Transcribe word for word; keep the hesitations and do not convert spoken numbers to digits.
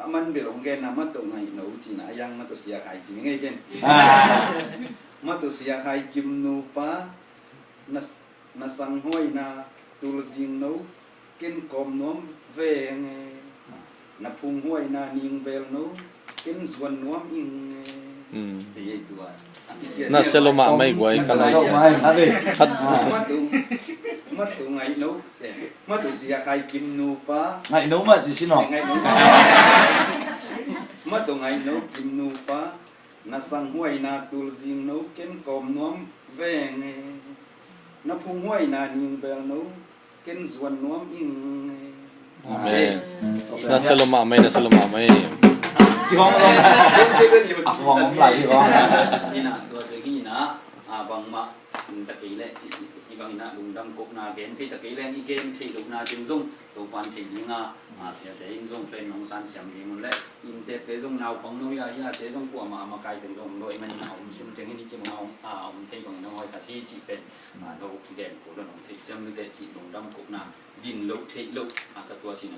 A man bel hong genna, Matoh Ngaih No cihna a yang, Matoh Sia Khai ci ni ngei ken. Matoh Sia Khai Kim nupa, na, na sanghuaina tulzing no ken kawm nuam veng e. Na phunghuaina ningbel no ken zuan nuam ing e. Ci ei tua. Na sia lo mahmah ei guai ka nai sia. Matoh, Matoh Ngaih No, eh, Matoh Sia Khai Kim nupa. Ngaih No mah ci si no. Ngaih No. Matoh Ngaih No Kim nupa, na sanghuaina tulzing no ken kawm nuam veng e. Na phunghuaina ningbel no ken zuan nuam ing e. Amen. Na sia lo mahmah ei, na sia lo mahmah ei. Ci hong lo. A hong lai ci hong. Ina tua te hi na, a bangmah, in ta kei leh ci, i bang ina lungdam kohna gen thei ta kei leh i gen theih lohna ding zong Topan thei ding a, a siate in zong pen nong san siam ding un leh, innteekte zong naupang no hi a, hiate zong kuamah a makai teng zong om lo, i manin a om sung teng in i cih mun a om, a om thei bangin a hong hoi khat hi cih pen, a no gen ko lo nong theih siam nute cih lungdam kohna din loh theih loh, a ka tua cihna